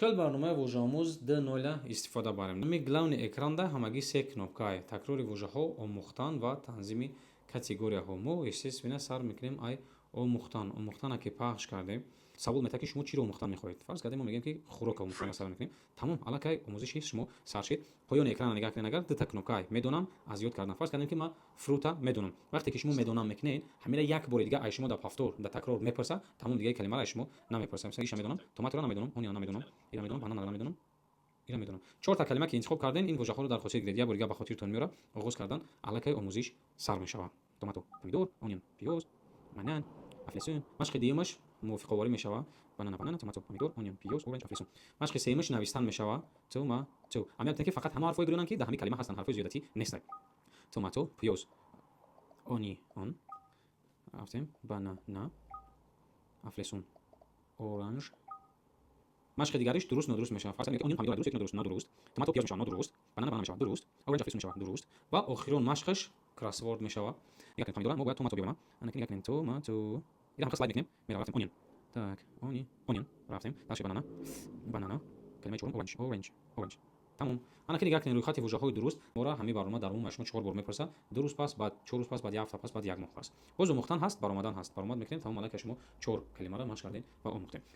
Хел барномаи вожаомӯз 2.0 истифода барем? Ами главный экранда ҳамагӣ се кнопкае: такрори вожаҳо, омӯхтан ва танзими категорияҳо. Мо, естественно, сар мекунем ай омӯхтан. Омӯхтана ки пахш кардем, савол метаҳад, ки шумо чиро омӯхтан мехоҳед. Фарз кардем, мо мегӯем, ки хӯрока омӯхтан сар мекунем. Тамом, аллакай омӯзиши шумо сар шид. Поёни экрана нигоҳ кунед, агар дута кнопкаи: медонам, аз ёд кардан. Фарз кардем, ки ман fruit а медонам. Вақте ки шумо медонам мекунед, ҳамира як бори дига ай шумо дар повтор, дар такрор мепурса. Тамом, дигаи калимаро ай шумо намепурса. Мисал, иша медонам, tomato ро намедонам, onion намедонам, ира медонам, банана намедонам, ира медонам. Чорта калима ки интихоб кардем, ин вожаҳоро дар хотир гиред, як бори дига ба хотиртон меорад. Оғоз кардан, аллакай омӯзиш сар мешавад. Tomato помидор, onion пиёз, банан афлесун. Машқи дуюмаш мувофиқоворӣ мешавад: banana банана, tomato помидор, onion пиёз, orange афлесун. Машқи сеюмаш навистан мешавад: tomato. Ҳамин ки фақат ҳама ҳарфҳое гирёнанд, ки дар ҳамин калима ҳастанд, ҳарфҳои зиёдатӣ нестанд. Tomato пиёз, onion рафтем, банана афлесун, orange. Машқи дигариш дуруст, нодуруст мешавад. Фарз кардем, onion помидор дуруст ё нодуруст? Нодуруст. Tomato пиёз мешавад, нодуруст. Банана банана мешавад, дуруст. Orange афлесун мешавад, дуруст. Ва охирон машқаш кроссворд мешавад. Нигоҳ кунед, помидора мо бояд tomato биёбем. Ана, нигоҳ кунед, tomato ира ҳам слайд мекунем, меравем, рафтем, onion, так, onion рафтем, дальше банана, банана, калимаи чорум orange, orange, orange. Тамом. Ана ки нигоҳ кунед, рӯйхати вожаҳои дуруст мора. Ҳамин барнома дар умум шумо чор бор мепурсад: 2 рӯз пас, баъд 4 рӯз пас, баъд як ҳафта пас, баъд як моҳ пас. Боз омӯхтан ҳаст, баромадан ҳаст. Баромад мекунем, тамом, аллакай шумо чор калимаро машқ кардем ва омӯхтем.